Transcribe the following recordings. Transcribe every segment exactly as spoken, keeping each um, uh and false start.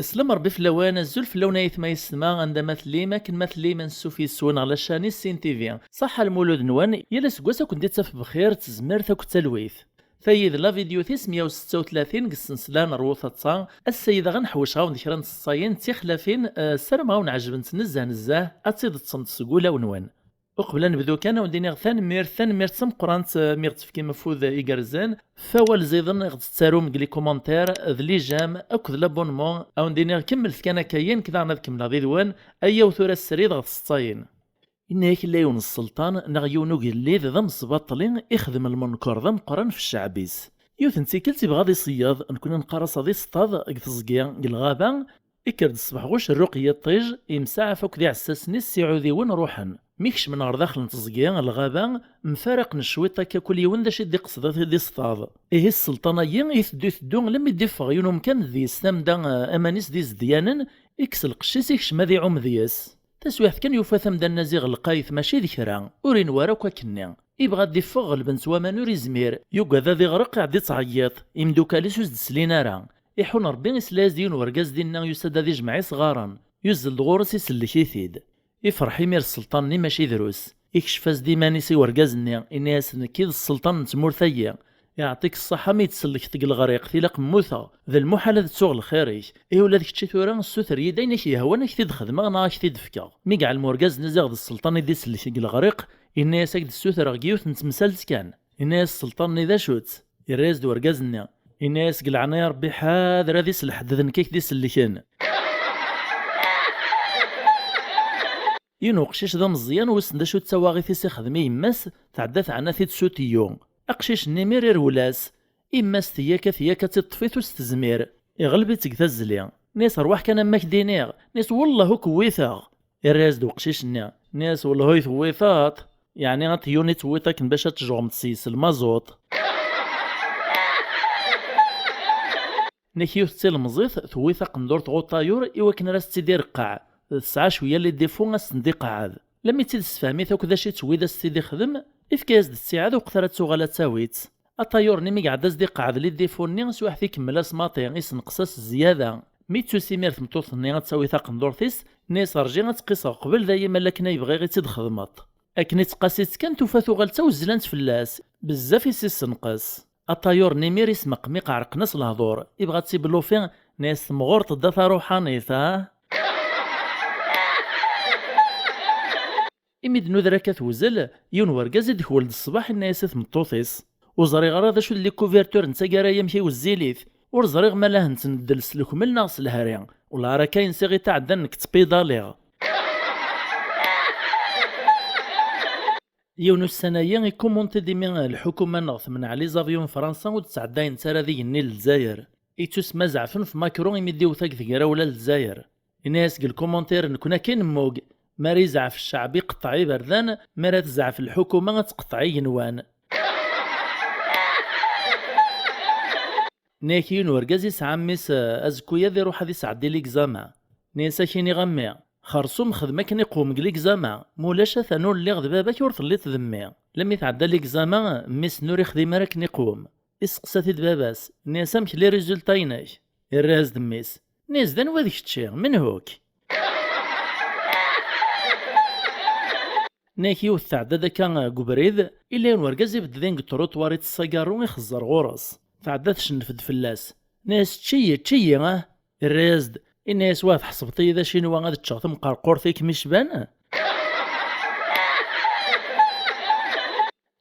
Slam Rebbi fell-awen, azul fell-awen ay atma yessetma, anda ma tellim, akken ma tellim, ansuf yes-wen ɣer la chaîne Issin T V. Ṣaḥḥa lmulud-nwen, yal aseggas ad ken-id-taf bxir, d tezmert akked talwit. Tayi d la vidéo tis meyya u setta u tlatin deg ssensla n Rwu Taḍsa. Ass-ayi daɣen ḥewceɣ-awen-d kra n tseḍsayin d tixlafin, eh, ssarameɣ ad wen-ɛejbent nezzeh nezzeh, ad tt-id-ṭṭsent seg wulawen-nwen. Uqbel ad nebdu kan, ad wen-d-iniɣ tanemmirt, tanemmirt d tameqqrant, eh, mi ɣ-d-tefkim afud igerrzen. F wawal ẓiden i ɣ-d-tettarum deg les commentaires, d les j'aime akked l'abonnement. Ad wen-d-iniɣ kemmlet kan akka-yi, nekk daɣen ad kemmleɣ did-wen. Ayyaw tura srid ɣer tseḍsayin. Yenna-yak illa yiwen n sselṭan neɣ yiwen ugellid d amesbaṭli ixdem lmenker d ameqqran f cceɛb-is. Yiwet n tikkelt ibɣa ad iṣeyyeḍ, nekni neqqar-as ad iṣeṭṭad deg teẓgi, deg lɣaba. Ikker-d ṣṣbeḥ ɣuc rruq n yiṭij, imsaɛaf akked iɛessasen-is s iɛudiwen ruḥen. Mi kecmen ɣer daxel n teẓgi, lɣaba, mfaraqen cwiṭ akka, kul yiwen d acu i d-iqsed ad t-id-iṣṭad. Ihi sselṭan-agi iteddu iteddu, lemmi d-iffeɣ yiwen umkan deg-s tamda, eh, aman-is d izedyanen, ikkes lqecc-is ikcem ad iɛum deg-s. Taswiɛt kan yufa tamda-nni ziɣ lqayet mačči d kra, ur inwa ara akk akkenni. Ibɣa ad d-iffeɣ ɣelben-t waman ur izmir, yugad ad iɣreq iɛeddi ttɛeyyiḍ, imdukal-is ur s-d-slin ara. Iḥun Rebbi isla-yas-d yiwen wergaz dinna yusa-d ad ijmeɛ isɣaren, yuzzel-d ɣur-s isellek-it-id. Ifreḥ imir sselṭan-nni mačči drus, ikcef-as-d iman-is i wergaz-nni, inna-yas nekki d sselṭan n tmurt-agi, iɛṭik ṣṣaḥa mi yi-d-sellkeḍ deg leɣriq, tilaq mmuteɣ, d lmuḥal ad ttuɣ lxir-ik. Ihi ula d kečči tura, ssuter-iyi-d ayen i k-yehwan ad k-t-id-xedmeɣ neɣ ad k-t-id-fkeɣ. Mi yeɛlem urgaz-nni ziɣ d sselṭan i d-isellek deg leɣriq, yenna-yas ad k-d-ssutereɣ deg yiwet n temsalt kan. Yenna-yas sselṭan-nni d acu-tt? Yerra-yas-d urgaz-nni, yenna-yas deg leɛnaya Rebbi ḥader ad iselḥed d nekk i k-d-isellken. Yiwen uqcic d ameẓyan wissen d acu d tawaɣit i s-ixdem i yemma-s, tɛedda teɛna-t-id s utiyyu. Aqcic-nni imir irwel-as. Yemma-s teyya-k teyya-k ad tt-iṭṭef-it ur s-tezmir. Iɣleb-itt deg tazzli. Nni-as rwaḥ kan am ak-d-iniɣ. Nni-as wellah ur k-wwiteɣ. Irra-yas-d uqcic-nni. Nni-as wellah ur yi-tewwiteḍ. Yeɛni atiyyun i tewwiḍ akken bac ad tejɣemt s-yes lmaẓuṭ. Nni-ak yiwet d tilemẓit tewwi taqendurt ɣer utayyur i wakken ara s-tt-id-ireqqeɛ, tesɛa cwiya les défauts ad s-ten-id-iqeɛɛed. Lammi tt-id-tessefhem-it akk d acu i tewwi d as-tt-id-ixdem, ifka-yas-d ttiɛad uqet ara tuɣal ad tawi-tt. Atayyur-nni mi iɛedda as-d-iqeɛɛed les défauts-nni, taswiɛt ikemmel-as maḍi, isenqes-as zzyada. Mi d-tusa imir tmeṭṭut-nni ad tawi taqendurt-is, nni-as rǧi ad tt-qqiseɣ qbel dayi ma lakken ay bɣiɣ i tt-id-xedmeḍ. Akken i tettqasi-tt kan tufa tuɣal d tawezlant fell-as, bezzaf i s-issenqes. Atayyur-nni imir ismeqmiq ɛerqen-as lehdur, ibɣa ad tt-iblufi, nni-as temɣureḍ-d a taruḥanit, ha? Imi d-nuder akka tewzel, yiwen wergaz i d-ikwel-d ṣṣbeḥ inna-yas i tmeṭṭut-is, ur ẓriɣ ara d acu d les couvertures n taggara-ya amek i wezzilit, ur ẓriɣ ma la hent-neddel s lekmel neɣ s lehri, wellah ar akka insiɣ i tɛeddan nekk ttpidaliɣ. Yiwen ussan-ayi, ikumunti-d imi lḥukuma-nneɣ temneɛ les avions n Fransa ur d-ttɛeddayent ara d igenni n Lezzayer. Ittusemma zeɛfen f Macron imi d-iwet deg tegrawla n Lezzayer. Yenna-yas deg lkumuntir, nekkni akka i nemmug, mi ara yezɛef cceɛb iqeṭṭeɛ iberdan, mi ara tezɛef lḥukuma ad tqeṭṭeɛ igenwan. Nni-ak yiwen urgaz yesɛa mmi-s, eh, azekka-ya ad iruḥ ad isɛeddi ligzama. Nni-as ak iniɣ a mmi, xersum xdem akken iqwem deg ligzama, ma ulac atan ur lliɣ d baba-k ur telliḍ d mmi. Lammi tɛedda ligzama, mmi-s-nni ur ixdim ara akken iqwem. Isteqsa-t-id baba-s, nni-as amek les résultats-inek? Irra-as-d mmi-s, nni-as d anwa d kečči, menhu-k? Nni-ak yiwet tɛedda-d akka deg ubrid, illa yiwen urgaz ibedd din deg trottoir ittess agaṛṛu ixezzer ɣur-s. Tɛedda tcennef-d fell-as. Nni-as ečč-iyi, ečč-iyi, ah! Irra-yas-d, inna-yas wah tḥesbeḍ-iyi d acinwa ad ččeɣ tamqerqurt i kem-icban?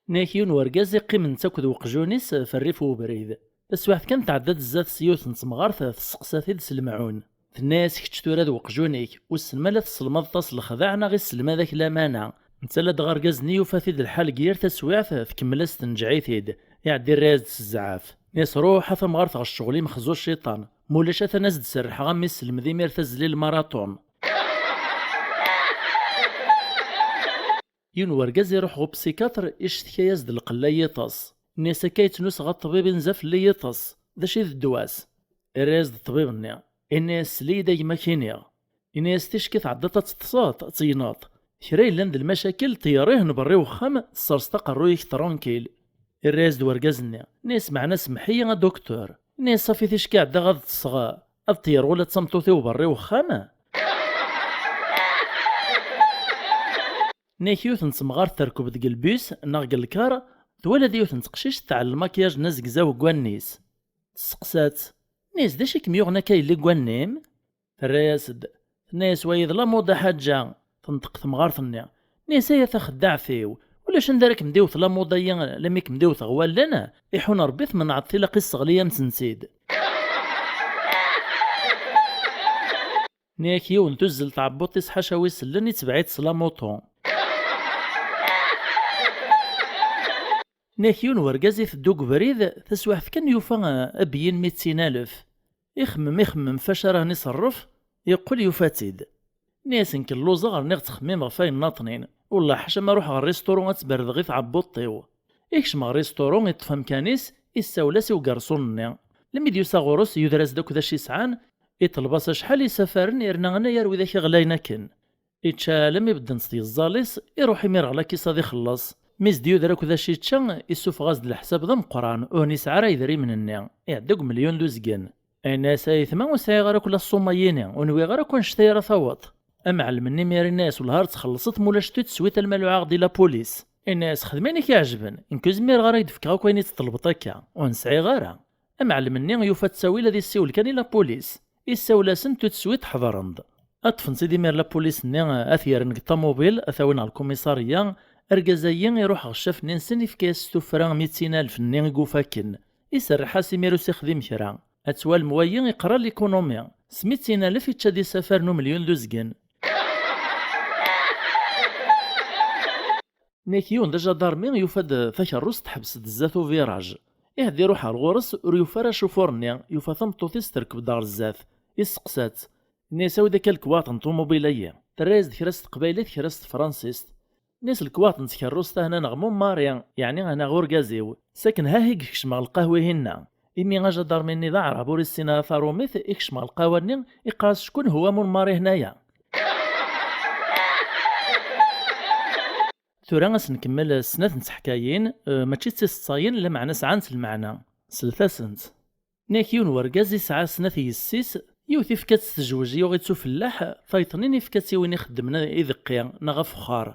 Nni-ak yiwen urgaz iqqim netta akked weqjun-is f rrif n ubrid. Taswiɛt kan tɛedda-d zdat-s yiwet n temɣart tesseqsa-t-id s lemɛun. Tenna-yas kečč tura d weqjun-ik, wissen ma la tesselmadeḍ-as lexdeɛ neɣ isselmad-ak lamana. Netta ladɣa argaz-nni yufa-t-id lḥal deg yir taswiɛt, tkemmel-as tenǧeɛ-it-id. Iɛedda irra-yas-d s zzɛaf. Nni-as ruḥ a tamɣart ɣer ccɣel-im xzu cciṭan. Ma ulac atan ad s-d-serrḥeɣ a mmi sselmed imir tazzli lmaraṭun. Yiwen wergaz iruḥ ɣer upsikyatr, iccetka-yas-d lqella n yiṭes. Nni-as akka yettnuseɣ a ṭṭbib inza fell-i yiṭes. D acu i d ddwa-s? Irra-yas-d ṭṭbib-nni. Inna-yas sel-iyi-d a gma k-iniɣ. Inna-yas ticki tɛeddaḍ ad teṭṭseḍ, ad tegneḍ. Kra yellan d lmacakel, ṭeyyer-ih n berri wexxam, tesserseḍ aqerruy-ik tranquille. Irra-yas-d wergaz-nni, nni-as: "Meɛna semmeḥ-iyi a docteur." Nni-as: "Ṣafi ticki ɛeddaɣ ad ṭṭseɣ, ad ṭeyyreɣ ula d tameṭṭut-iw berri wexxam?" Nni-ak yiwet n temɣart terkeb deg lbus neɣ deg lkar, twala-d yiwet n teqcict tɛell lmakyaj n azegzaw deg wallen-is. Tesseqsa-tt, nni-as: "D acu i kem-yuɣen akka yelli deg wallen-im?" Terra-yas-d, tenna-yas: "Wayi d lamuḍa ḥaǧa." Tenṭeq temɣart-nni, nni-as: "Ay a taxeddaɛt-iw, ulac anda ara kem-d-iwet lamuḍa-yi, lammi kem-d-iwteɣ wallen, iḥun Ṛebbi tmenɛeḍ tilaq isseɣli-yam-tent-id." Nni-ak yiwen tuzzel tɛebbuḍt-is ḥaca wi sellen, itbeɛ-itt s lamuṭu. Nni-ak yiwen wergaz iteddu deg ubrid, taswiɛt kan yufa, eh, abeyyin mi d tin alef. Ixemmem, ixemmem f acu ara hen-iṣerref, yeqqel yufa-tt-id. Nni-as: "Nekk lluẓeɣ, rniɣ ttxemmimeɣ f ayen naṭnin. Wellah ḥaca ma ruḥeɣ ɣer risturu ad tberdeɣ i tɛebbuḍt-iw." Ikcem ɣer risturu, iṭṭef amkan-is, issawel-as i ugerṣun-nni. Lmi d-yusa ɣur-s, yuder-as-d akk d acu yesɛan, iṭleb-as acḥal isafaren, irna anagar widak i ɣlayen akken. Ičča almi bedden-tt tyeẓẓal-is, iruḥ imir ɣer lakis ad ixelleṣ. Mi s-d-yuder akk d acu ičča, issufeɣ-as-d leḥsab d ameqqran, ur nesɛi ara idrimen-nni, iɛedda deg umelyon d uzgen. Yenna-as: "Ay aytma, ur sɛiɣ ara akk la ṣṣuma-yini, ur nwiɣ ara akk annect-a ara taweḍ." Amɛellem-nni imir yenna-as: "Wellah ar txellṣeḍ, ma ulac tout de suite alma luɛaɣ-d i la police." Yenna-as: "Xdem ayen i k-iɛejben, nekk ur zmireɣ ara ad k-d-fkeɣ akk ayen i teṭlbeḍ akka, ur nesɛiɣ ara." Amɛellem-nni yufa ttawil ad issiwel kan i la police. Issawel-asen, tout de suite ḥeḍren-d. Ad ṭṭfen-tt-id imir la police-nni, ad t-yerren deg ṭamubil, ad t-awin ɣer lkumiṣarya. Argaz-agi iruḥ ɣer ccaf-nni-nsen, ifka-yas s tuffra mitin alef-nni i yufa akken. Iserreḥ-as imir ur s-ixdim kra. Ad twalem wayi iqra l'économie. S mitin alef ičča-d isafar n umelyon d uzgen. Nni-ak yiwen d ajadarmi yufa-d takerrust teḥbes-d zdat ubiraj. Iɛedda iruḥ ar ɣur-s, ur yufi ara acufur-nni, yufa tameṭṭut-is terkeb-d ɣer zdat. Isteqsa-tt. Nni-as: "Awi-d akka lekwaɣeḍ n ṭumubil-agi." Terra-yas-d kra s teqbaylit, kra s tefransist. Nni-as: "Lekwaɣeḍ n tkerrust-a hna neɣ Mumari, yeɛni hna ɣur urgaz-iw. Sakken ha-hi i yekcem ɣer lqahwa-ihinna." Imi ajadarmi-nni d aɛrab ur issin ara tarumit, ikcem ɣer lqahwa-nni, iqqar-as: "Ckun huwa Mumari hnaya?" Tura ad s-nkemmel snat n tteḥkayin, eh, mačči d tiseḍsayin, lameɛna sɛant lmeɛna. Slet-asent. Nni-ak yiwen wergaz isɛa snat yessi-s, yiwet ifka-tt tejwej yuɣ-itt ufellaḥ, tayeḍ-nni ifka-tt i win ixeddmen ideqqi neɣ afexxar.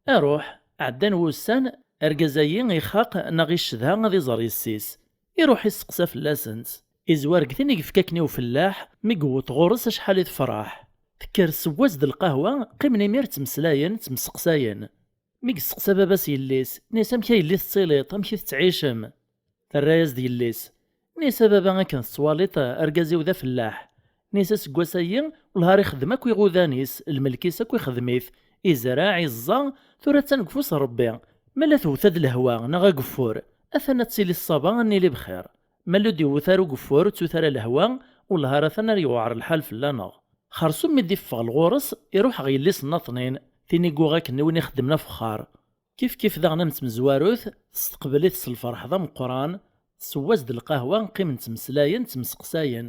Aruḥ, ɛeddan wussan, argaz-agi ixaq neɣ icedha ad iẓer yessi-s. Iruḥ isteqsa fell-asent. Izwar deg tin i yefka akken i ufellaḥ, mi yewweḍ ɣur-s acḥal i tefreḥ. Tekker seww-as-d lqahwa, qqimen imir ttmeslayen, ttemseqsayen. Mi yesteqsa baba-s yelli-s, nni-as: "Amek a yelli tettiliḍ, amek i tettɛicem?" Terra-yas-d yelli-s, nni-as: "A baba, akken tettwaliḍ, argaz-iw d afellaḥ." Nni-as: "Aseggas-agi, wellah ar ixdem akk iɣudan-is, lmelk-is akk ixdem-it, izreɛ, iẓẓa, tura attan deg ufus n Rebbi. Ma la tewwet-d lehwa neɣ ageffur, atan ad tili ṣṣaba, ad nili bxir. Ma la d-yewwet ara ugeffur, ur ttut ara lehwa, wellah ar atan ar yewɛer lḥal fell-aneɣ." Xersum mi d-iffeɣ lɣur-s, iruḥ ɣer yelli-s n Naṭnin, tin i yuɣ akken i win ixeddmen afexxar. Kif kif daɣen am tmezwarut, testeqbel-it s lferḥ d ameqqran, tseww-as-d lqahwa, qqimen ttmeslayen, ttemseqsayen.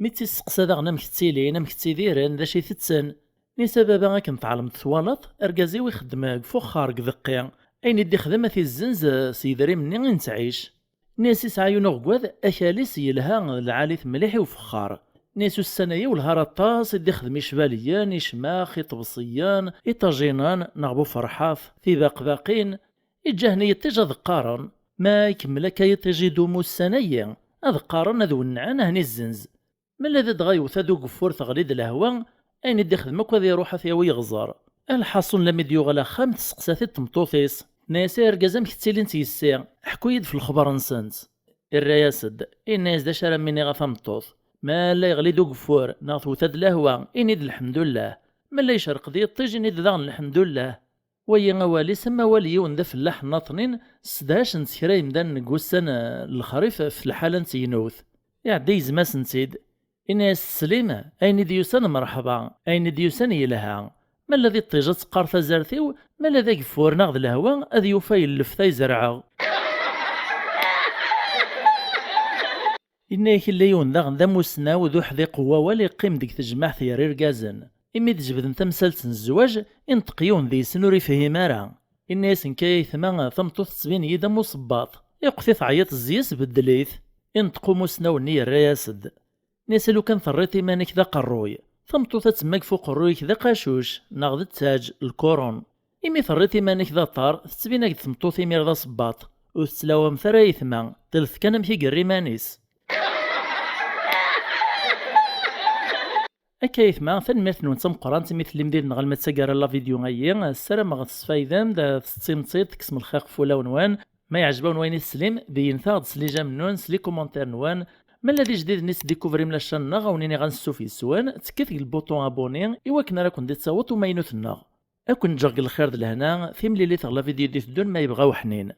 Mi tt-isteqsa daɣen amek ttilin, amek ttidiren, d acu i tetten, nni-as: "A baba, akken tɛelmeḍ twalaḍ, argaz-iw ixeddem deg ufexxar deg Deqqi, ayen i d-ixdem ad t-izzenz s yedrimen-nni i nettɛic." Nni-as: "Isɛa yiwen uɣeggad, akal-is yelha d lɛali-t mliḥ i ufexxar." Nni-as: "Ussan-agi wellah ar aṭas i d-ixdem icbaliyen, icmax, iṭebsiyen, iṭajinan, neɣ buferḥat, tibaqbaqin. Iǧǧa-hen i yiṭij ad qqaren. Ma ikemmel akka yiṭij idumu ussan-agi, ad qqaren, ad wennɛen, ad hen-izzenz. Ma la d dɣa yewwet-d ugeffur, teɣli-d lehwa, ayen i d-ixdem akk ad iruḥ ad t-yawi yeɣẓer." Lḥaṣun, lami d-yuɣal axxam, testeqsa-t-id tmeṭṭut-is. Tenna-yas: "Ay argaz, amek ttilint yessi? Ḥku-yi-d f lexbar-nsent." Irra-yas-d, inna-yas: "D acu ara m-iniɣ a tameṭṭut? Ma la yeɣli-d ugeffur, neɣ tewwet-d lehwa, ini-d lḥemdullah. Ma la yecreq-d yiṭij, ini-d daɣen lḥemdullah." Wagi awal-is am awal yiwen d afellaḥ n Naṭnin, ssedhacen-t kra yemdanen deg wussan, eh, n lexrif f lḥala n tegnewt. Iɛedda yegzem-asen-tt-id. Ini-as: "Teslim, ayen i d-yusan mreḥba, ayen i d-yusan yelha. Ma la d iṭij ad teqqar tazart-iw, ma la d ageffur neɣ d lehwa ad yufa yellef ta izerɛeɣ." Yenna-yak yella yiwen daɣen d amussnaw d uḥdiq n wawal, iqqim deg tejmaɛt gar irgazen. Imi d-jebden tamsalt n zzwaǧ, inṭeq yiwen deg-sen ur ifhim ara. Inna-yasen kan: "Ay aytma, tameṭṭut tettbin-iyi-d am usebbaḍ. Iqef-it, ɛyiḍ zzi-s, beddel-it." Inṭeq umusnaw-nni, yerra-yas-d. Inna-yas: "Lukan terriḍ iman-ik d aqerruy, tameṭṭut ad temmag f uqerruy-ik d aqacuc, neɣ d ttaǧ, lkurun. Imi terriḍ iman-ik d aṭar, tettbin-ak-d tmeṭṭut imir d asebbaḍ. Ur tettlawam ara aytma, telt kan amek i yerra iman-is." Akka aytma, tanemmirt-nwen d tameqqrant imi tellim did-neɣ alma d taggara n la vidéo-ayi. Ssarameɣ tesfaydem-d, tettim-tt-id, tekksem lxir ɣef wulawen-nwen. Ma yeɛjeb-awen wayen i teslim, beyynet-aɣ-d s les j'aime-nwen, s les commentaires-nwen. Ma llan d ijdiden i tesdikuvrim la chaîne-nneɣ, a wen-iniɣ ansuf yes-wen, ttekket deg lbuṭu abonné i wakken ara ken-d-ittaweḍ umaynut-nneɣ. Ad ken-ǧǧeɣ deg lxir d lehna, timlilit ɣer la vidéo i d-iteddun ma yebɣa uḥnin.